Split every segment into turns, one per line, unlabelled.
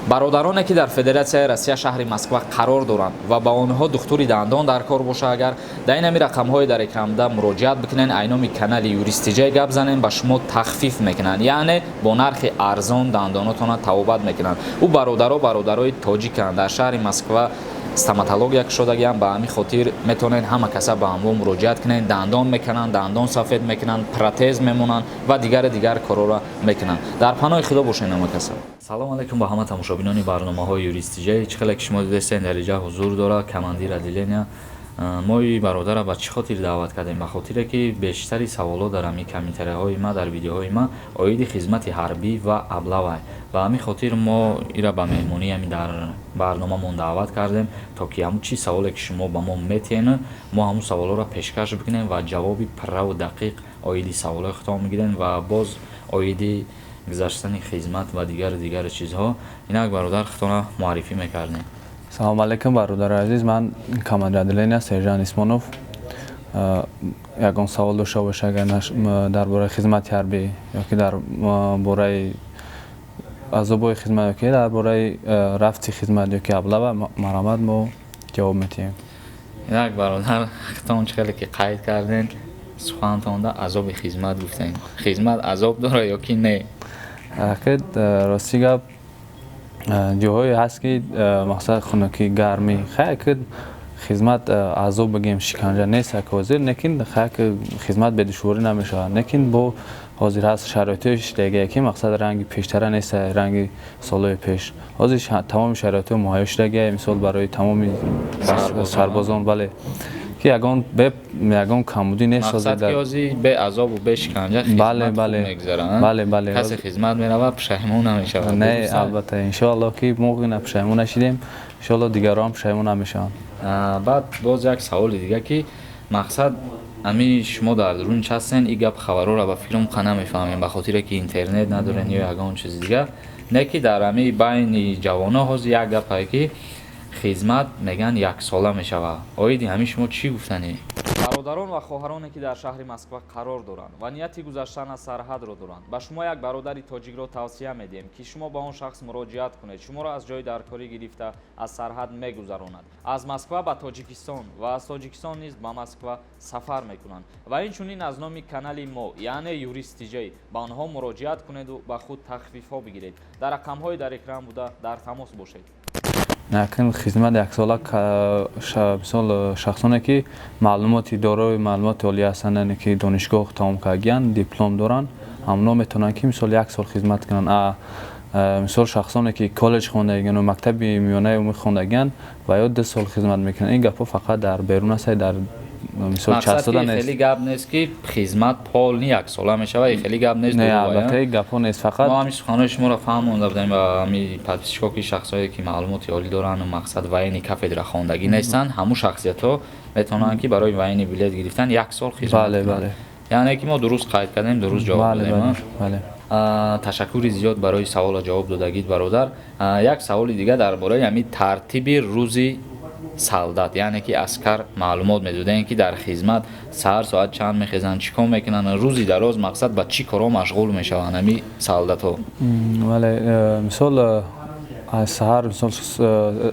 Бародароне, ки дар Федератсияи Россия, шаҳри Москва қарор доранд ва ба онҳо духтури дандон дар кор боша, агар дар ин ҳами рақамҳои дар экранбуда муроҷиат бикунен, айноми канали Юристиҷай гап занен, ба шумо тахфиф мекунанд, яъне бо нархи арзон дандонотона табобат мекунанд. Ӯ бародаро бародарои тоҷиканд, дар шаҳри Москва стоматология кушодагиам. Ба ҳамин хотир метавонед ҳама каса ба ҳамво муроҷиат кунед. Дандон мекунанд, дандон сафед мекунанд, протез мемонанд ва дигари дигар корҳоро мекунанд. Дар паноҳи Худо бошед ҳама каса. Салом алейкум ба ҳама тамошобинони барномаҳои Юристиҷай. Чӣ хеле ки шумо дидестед, дар инҷа ҳузур дорад командир отделения. Мо и бародара ба чӣ хотир даъват кардем? Ба хотире ки бештари саволҳо дар ҳамин комментарияҳои ма, дар видеоҳои ма оиди хизмати ҳарбӣ ва облавай. Ба ҳамин хотир мо ира ба меҳмонӣ ҳамин дар барномамон даъват кардем, то ки ҳамун чӣ саволе ки шумо ба мо метиҳен, мо ҳамун саволҳоро пешкаш бикунем ва ҷавоби пурраву дақиқ оиди саволҳои худтон бигирем ва боз оиди гузаштани хизмат ва дигару дигари чизҳо. Инак, бародар, худтонро муаррифӣ мекардем.
Салому алейкум, бародари азиз. Ман командир отделения сержант Исмонов. Ягон савол дошта боша, агар дар бораи хизмати ҳарбӣ ёки дар бораи азобҳои хизмат ёки дар бораи рафти хизмат ёки облава, марҳамат, мо ҷавоб медиҳем.
Инак, бародар, худтон чӣ хеле ки қайд кардем, сухантонда азоби хизмат гуфтем. Хизмат азоб дорад ё ки не?
Рости гап, ҷоҳое ҳаст, ки мақсад хунукӣ, гармӣ. Хай, ки хизмат азоб бигем, шиканҷа нест як ҳозир, лекин хай, ки хизмат бедушворӣ намешавад. Лекин бо ҳозир ҳаст шароитҳои шидагие, ки мақсад ранги пештара нест, ранги солҳои пеш. Ҳозир тамоми шароитҳо муҳайё шудагие, мисол, барои тамоми сарбозон, бале, ки ягон бе ягон камбудӣ нест.
Мақсад ки ҳозир бе азобу бе шиканҷа
бале бале
мегузарад?
Бале, бале.
Касе хизмат меравад, пушаймон намешавад?
Не, албатта, иншоалло, ки мо ина пушаймон нашидем, иншоалло, дигарон ҳам пушаймон намешаванд.
Баъд боз як саволи дига, ки мақсад ами шумо дар дарун ҳастен, и гап хабарҳоро ба фикрам қа намефаҳмем, ба хотире ки интернет надорен ё ягон чизи дига. Не ки дар ами байни ҷавонҳо ҳозир як гапае, ки хизмат мегӯянд яксола мешавад. Оиди ҳамин шумо чӣ гуфтанӣ? Бародарон ва хоҳароне, ки дар шаҳри Москва қарор доранд ва нияти гузаштан аз сарҳадро доранд, ба шумо як бародари тоҷикро тавсия медиҳем, ки шумо ба он шахс муроҷиат кунед. Шуморо аз ҷои даркорӣ гирифта, аз сарҳад мегузаронад, аз Москва ба Тоҷикистон ва аз Тоҷикистон низ ба Москва сафар мекунанд. Ва инчунин аз номи канали мо, яъне Юрист Тиҷай, ба онҳо муроҷиат кунеду ба худ тахфифҳо бигиред. Дар рақамҳои дар экран буда дар тамос бошед.
Якн хизмат яксола, мисол, шахсоне ки маълумоти дорои маълумоти олӣ ҳастанд, яъне ки донишгоҳ тамом кардагиянд, диплом доранд, ҳамонҳо метавонанд, ки мисол як сол хизмат кунанд. Мисол, шахсоне ки коллеҷ хондагиянд, мактаби миёнаи умумӣ хондагиянд ва ё 2 сол хизмат мекунанд. Ин гапҳо фақат дар берун аст, дар мисол частода нест.
Хеле гап нест, ки хизмат полный яксола мешавад, хеле гап нест?
Не, албатта, ин гапҳо нест фақат.
Мо ҳамин суханои шуморо фаҳмонда будем ба ҳамин подписчикҳо, ки шахсое ки маълумоти олӣ доранд, мақсад военный кафедра хондагӣ нестанд, ҳамун шахсиятҳо метавонанд, ки барои военный билет гирифтан як сол хизмат.
Бале, бале.
Яъне ки мо дуруст қайд кардем, дуруст ҷавоб додем?
Бале.
Ташаккури зиёд барои саволо ҷавоб додагид, бародар. Як саволи дига дар бораи ҳамин тартиби рӯзи солдат, яъне ки аскар, маълумот медодем, ки дар хизмат саҳар соат чанд мехезанд, чӣ кор мекунанд, рӯзи дароз мақсад ба чӣ корҳо машғул мешаванд ҳами солдатҳо?
Бале, мисол, аз саҳар, мисол,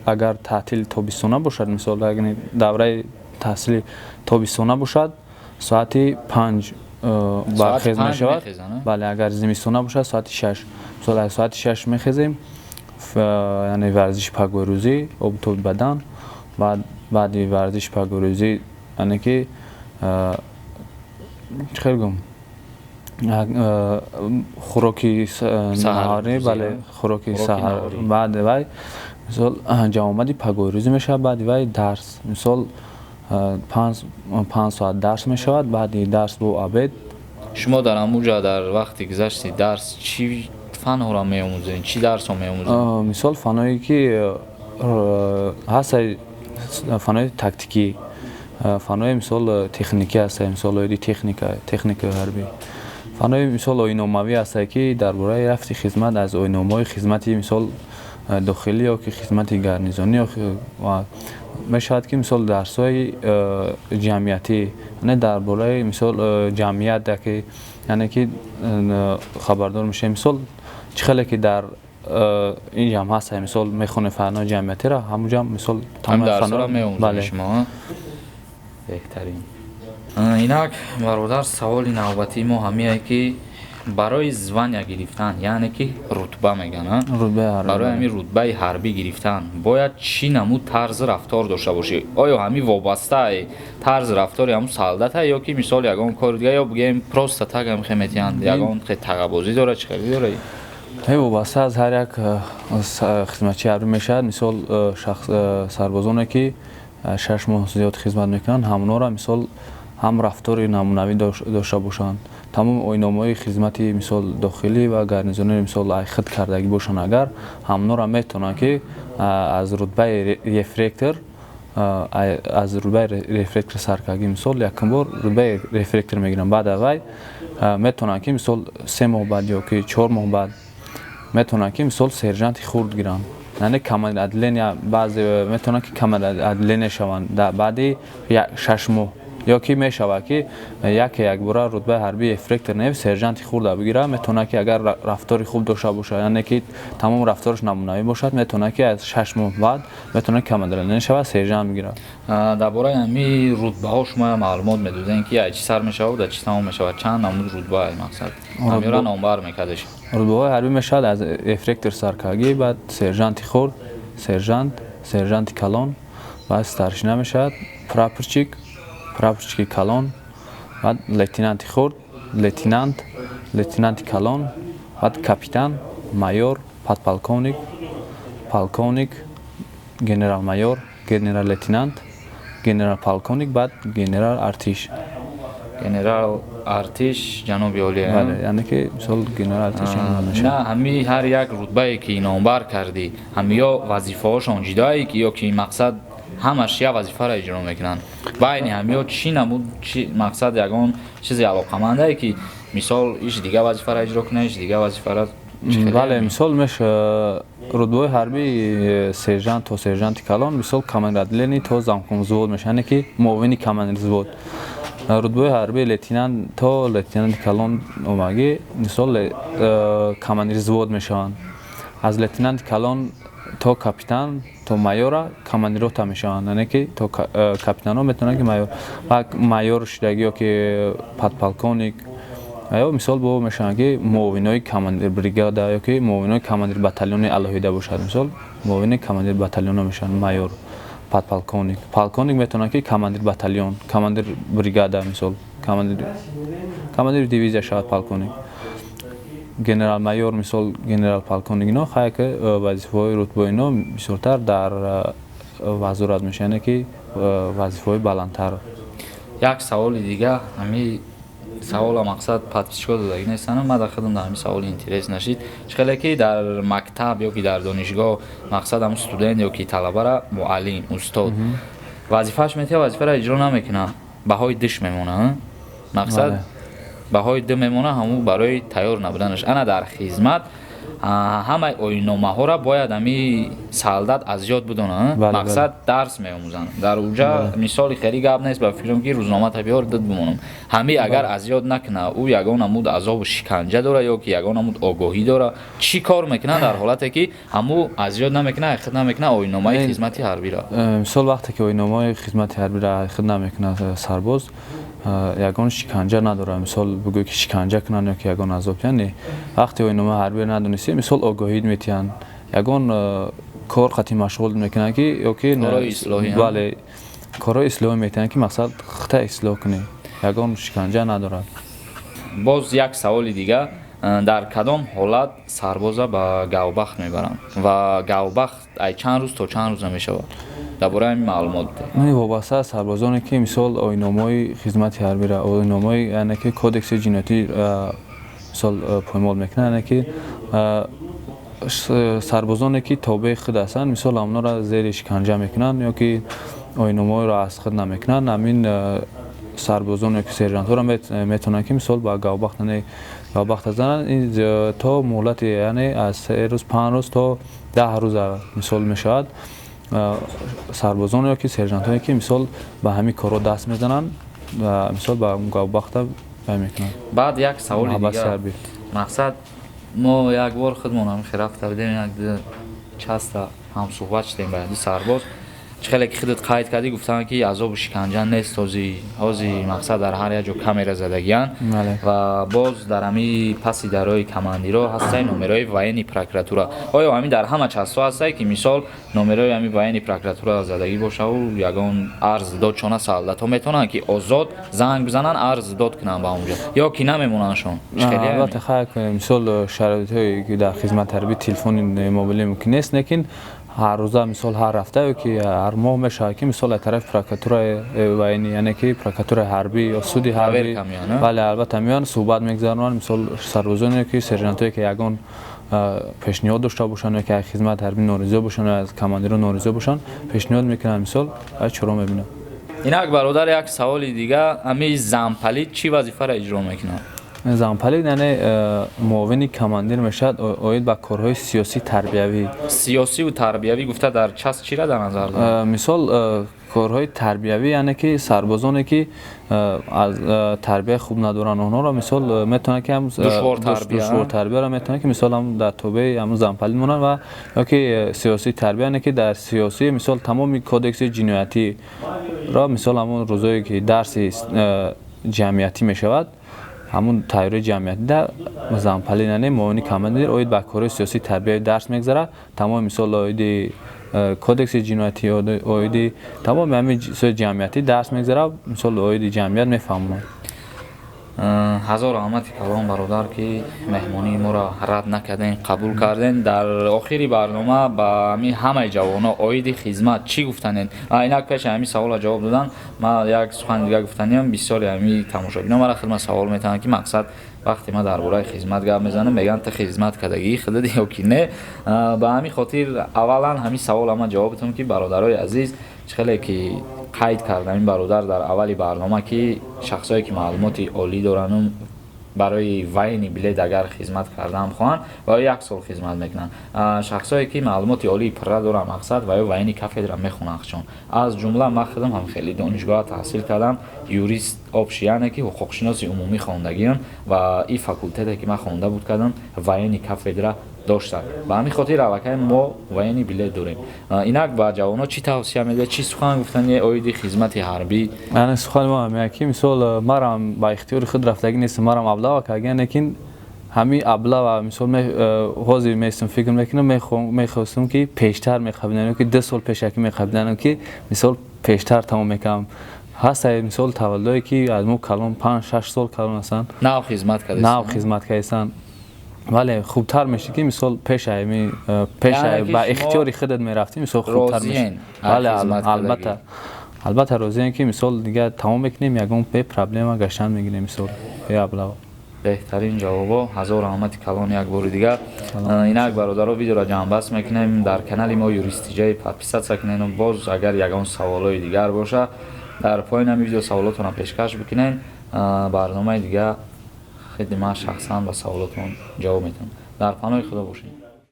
агар таътили тобистона бошад, мисол, давраи таҳсили тобистона бошад, соати 5 бархез мешавад. Бале, агар зимистона бошад, соати 6. Мисол, аз соати 6 мехезем, яъне варзиши пагоҳрӯзӣ, обутоби бадан. Баъди варзиши пагоҳрӯзӣ, яъне ки чӣ хел гум, хӯроки наҳорӣ, бале, хӯроки саҳар. Баъди вай, мисол, ҷамъомади пагоҳрӯзӣ мешавад. Баъди вай дарс, мисол, 5 соат дарс мешавад. Баъди дарс бо обед.
Шумо дар ҳамуҷа дар вақти гузашти дарс чӣ фанҳоро меомӯзед, чӣ дарсҳо меомӯзед?
Мисол, фанҳое ки ҳаста, фанҳои тактикӣ, фанҳои, мисол, техникӣ ҳаста, мисол, оиди техника, техникаи ҳарбӣ, фанҳои, мисол, оинномавӣ ҳастае, ки дар бораи рафти хизмат, аз оинномаҳои хизмати, мисол, дохилӣ ё ки хизмати гарнизонӣ мешавад, ки, мисол, дарсҳои ҷамъиятӣ, яъне дар бораи, мисол, ҷамъият, яъне ки хабардор мешавем, мисол, чӣ хеле ки дар Инҷам ҳаст, мисол, мехонем фанҳои ҷамъиятиро, ҳамунҷам, мисол,
тамоми дарсҳоро меомӯзед шумо. Беҳтарин. Инак, бародар, саволи навбатии мо ҳамие, ки барои звания гирифтан, яъне ки рутба мегӯянд, барои ҳамин рутбаи ҳарбӣ гирифтан бояд чӣ намуд тарзи рафтор дошта бошӣ? Оё ҳамин вобастаи тарзи рафтори ҳамун солдата ё ки, мисол, ягон кори дига, ё бигӯем, просто так ҳам метиҳанд, ягон тағабозӣ дорад, чӣ хеле дорад?
Вобаста аз ҳар як хизматчии ҳарбӣ мешавад. Мисол, сарбозоне ки 6 моҳ зиёд хизмат мекунанд, ҳамонҳоро, мисол, ҳам рафтори намунавӣ дошта бошанд, тамоми оинномаҳои хизмати, мисол, дохилӣ ва гарнизонӣ, мисол, худ кардагӣ бошанд агар, ҳамонҳоро метавонанд ки аз рутбаи ефрейтор саркардагӣ, мисол, якум бор рутбаи ефрейтор мегиранд. Баъд аз вай метавонанд ки, мисол, 3 моҳ баъд ё ки 4 моҳ баъд метавонанд ки, мисол, сержанти хурд гиранд, яъне командир отделения. Баъзе метавонанд ки командир отделения шаванд баъди 6 моҳ, ё ки мешавад ки яке якбора рутбаи ҳарбии ефрейтор не, сержанти хурда бигирад. Метавонад ки, агар рафтори хуб дошта бошад, яъне ки тамоми рафтораш намунавӣ бошад, метавонад ки аз 6 моҳ баъд метавонад командир отделения шавад, сержант бигирад.
Дар бораи ҳамин рутбаҳо шумо маълумот медодем, ки аз чӣ сар мешавад, дар чӣ тамом мешавад, чанд намуд рутба, мақсад, ҳамёра номбар мекардеш.
Рутбаҳои ҳарбӣ мешавад аз ефрейтор саркардагӣ, баъд сержанти хурд, сержант, сержанти калон, баъд старшина мешавад, прапорщик, прапорщики калон, баъд лейтенанти хурд, лейтенант, лейтенанти калон, баъд капитан, майор, подполковник, полковник, генерал-майор, генерал-лейтенант, генерал-полковник, баъд генерал артиш.
Генерал артиш, ҷаноби олӣ.
Бале, яъне ки, мисол, генерал артиш.
На, ҳами ҳар як рутбае ки номбар кардӣ, ҳамиё вазифаҳошон ҷудое ки ё ки, мақсад, ҳамаш як вазифаро иҷро мекунанд? Байни ҳамиё чӣ намуд, чи, мақсад, ягон чизе алоқамандае ки, мисол, иш дигар вазифаро иҷро кунад, иш дигар вазифаро?
Бале, мисол, меш рутбаҳои ҳарбӣ сержант то сержанти калон, мисол, командир отделения то замкомвзвод мешавад, яъне ки муовини командир взвод. Рутбаҳои ҳарбии лейтенант то лейтенанти калон омагӣ, мисол, командир взвод мешаванд. Аз лейтенанти калон то капитан, то майора командир рота мешаванд, яъне ки то капитанҳо метавонанд ки майор ва майор шудагӣ ё ки подполковник ё, мисол, бо мешаванд ки муовинои командир бригада ё ки муовинои командир батальони алоҳида бошад, мисол, муовини командир батальонҳо мешаванд майор, подполковник. Полковник метавонад ки командир батальон, командир бригада, мисол, командири дивизия шавад полковник. Генерал-майор, мисол, генерал полковник, ино хай ки вазифаҳои рутбаи ино бисёртар дар вазорат мешавад, яъне ки вазифаҳои баландтар.
Як саволи дига. Ҳами савола, мақсад, подписчикҳо додагӣ нестанд, ман дар худам дар ҳамин саволи интерес нашид. Чӣ хеле ки дар мактаб ё ки дар донишгоҳ, мақсад, ҳамн студент ё ки талабара муаллим, устод вазифааш метиҳад, вазифаро иҷро намекунад, баҳои диш мемонад, мақсад, баҳои д мемонад, ҳамун барои тайёр набуданаш. Ана дар хизмат ҳамаи оинномаҳоро бояд ҳами солдат аз ёд бидонад, мақсад, дарс меомӯзанд дар уҷа. Мисоли, хеле гап нест, ба фикрам ки рӯзнома табиёр дид бимонам. Ҳами агар аз ёд накунад, ӯ ягон намуд азобу шиканҷа дора ё ки ягон намуд огоҳӣ дора? Чӣ кор мекунад дар ҳолате ки ҳамӯ аз ёд намекунад, худ намекунад оинномаи хизмати ҳарбиро?
Мисол, вақте ки оинномаи хизмати ҳарбиро худ намекунад сарбоз, ягон шиканҷа надорад, мисол, бигӯй ки шиканҷа кунанд ё ки ягон азоб диҳанд, не. Вақте оинномаи ҳарбиро надонистӣ, мисол, огоҳӣ метиҳанд, ягон кор қатъи машғул мекунанд ки ё ки, бале, корҳои ислоҳӣ метиҳанд, ки, мақсад, худта ислоҳ кунӣ. Ягон шиканҷа надорад.
Боз як саволи дига: дар кадом ҳолат сарбоза ба гавбахт мебаранд ва гавбахт ай чанд рӯз то чанд рӯза мешавад? Дар бораи ҳамин маълумот.
Вобаста аз сарбозоне ки, мисол, оинномаҳои хизмати ҳарбиро, оинномаҳои, яъне ки кодекси ҷиноятӣ, мисол, поймол мекунанд, яъне ки сарбозоне ки тобеи худ ҳастанд, мисол, ҳамонҳоро зери шиканҷа мекунанд ё ки оинномаҳоро аз худ намекунанд, ҳамин сарбозон ё ки сержантҳоро метавонанд ки, мисол, ба гавбахт, яъне гавбахта зананд. Ин то муҳлати, яъне аз 3 рӯз, 5 рӯз то 10 рӯза, мисол, мешавад. Сарбозон ё ки сержантҳое ки, мисол, ба ҳамин корҳо даст мезананд, мисол, ба гавбахта мекунанд.
Баъд як саволи дигар, мақсад. Мо як бор худмон ҳам рафта будем, як часта ҳамсуҳбат шудем ба ду сарбоз. Чӣ хеле ки худат қайд кардӣ, гуфтанд, ки азобу шиканҷа нест. Ҳози мақсад, дар ҳар як ҷо камера задагиянд ва боз дар ҳами паси дарои командиро ҳастай номерои военный прокуратура. Оё ҳамин дар ҳама частҳо ҳастай, ки мисол номерои ҳами военный прокуратура задагӣ бошаву ягон арз дод чона солдатҳо метавонанд, ки озод занг бизананд, арз дод кунанд ба онҷо, ё ки намемонандшон?
Албатта, хайр, мисол, шароитҳое ки дар хизмати ҳарбӣ телефони мобилӣ мумкин нест, лекин ҳар рӯза, мисол, ҳар ҳафта ё ки ҳар моҳ мешавад, ки мисол, аз тарафи прокуратураи военный, яъне ки прокуратураи ҳарбӣ ё суди ҳарбӣ, бале, албатта, меоянд, суҳбат мегузаронанд. Мисол, сарбозоне ки сержантое, ки ягон пешниҳод дошта бошанд ё ки аз хизмати ҳарбӣ норизо бошанд ё аз командиро норизо бошанд, пешниҳод мекунанд, мисол, чоро мебинанд.
Инак, бародар, як саволи дига: ҳами замполит чӣ вазифаро иҷро мекунад?
Замполит, яъне муовини командир мешавад, оид ба корҳои сиёсӣ, тарбиявӣ.
Сиёсиву тарбиявӣ гуфта, дар часть чира дар назар
дорад? Мисол, корҳои тарбиявӣ, яъне ки сарбозоне, ки аз тарбияи хуб надоранд, онҳоро, мисол, метавонад, ки душвортарбияро метавонад, ки мисол, ҳам дар тобеи ҳамун замполит монанд. Ва ё ки сиёсии тарбия, яъне ки дар сиёсӣ, мисол, тамоми кодекси ҷиноятиро, мисол, ҳамун рӯзое ки дарси ҷамъиятӣ мешавад, ҳамун тайёрии ҷамъиятӣ дар замполит, яъне муовини командир, оид ба корҳои сиёсии тарбиявӣ дарс мегузарад. Тамоми, мисол, оиди кодекси ҷиноятӣ, оиди тамоми ҳамин чизҳои ҷамъиятӣ дарс мегузарад, мисол, оиди ҷамъият мефаҳмонад.
Ҳазор раҳмати калон, бародар, ки меҳмонии моро рад накардем, қабул кардем. Дар охири барнома ба ҳамин ҳамаи ҷавоно оиди хизмат чӣ гуфтанед? Инак, пеши ҳамин саволро ҷавоб додан, ман як сухани дига гуфтаниям. Бисёри ҳамин тамошобино мара хидмат савол метавонанд, ки мақсад, вақте ман дар бораи хизмат гап мезанам, мегӯянд: «Ту хизмат кардагии худат ё ки не?» Ба ҳамин хотир аввалан ҳамин саволро ман ҷавоб битам, ки бародарои азиз, чӣ хеле ки қайд кардам ин бародар дар аввали барнома, ки шахсое ки маълумоти олӣ дорану барои военный билет агар хизмат кардан хоҳанд, ва ё як сол хизмат мекунанд. Шахсое ки маълумоти олии пурра доранд, мақсад, ва ё военный кафедра мехонанд. Аз ҷумла ман худам ҳам хеле донишгоҳа таҳсил кардам, юрист общий, яъне ки ҳуқуқшиноси умумӣ хондагиам, ва ин факултете ки ман хонда буд кардам, военный кафедра дошта. Ба ҳамин хотир аллакай мо военный билет дорем. Инак, ба ҷавонҳо чӣ тавсия медиҳед, чӣ сухан гуфтани оиди хизмати ҳарбӣ?
Яъне сухани мо ҳамия, ки мисол, марам ба ихтиёри худ рафтагӣ нестам, марам облава карда, лекин ҳамин облава, мисол, ҳозир местам, фикр мекунам, мехостам, ки пештар меқабидан, ки 2 сол пешакӣ меқабиданам, ки мисол, пештар тамом мекардам. Ҳастае, мисол, таваллудое, ки аз мо калон, 5-6 сол калон ҳастанд.
Нав хизмат
кардастанд. Нав хизмат кардастанд. Вале хубтар мешид, ки мисол, пешаи пеша ба ихтиёри худат мерафтӣ, мисол, хубтар мешид. Бале, албатта, албатта, розием, ки мисол, дига тамом мекунем, ягон бе проблема гаштан мегирем, мисол, бе облава.
Беҳтарин ҷавобо, ҳазор раҳмати калон як бори дигар. Инак, бародаро, видеоро ҷамъбаст мекунем. Дар канали мо Юристиҷаи подписаться кунед. Боз агар ягон саволҳои дигар боша, дар поёни ҳами видео саволотонро пешкаш бикунед. Барномаи дига хеле ман шахсан ба саволотон ҷавоб метавонам. Дар паноҳи Худо бошед.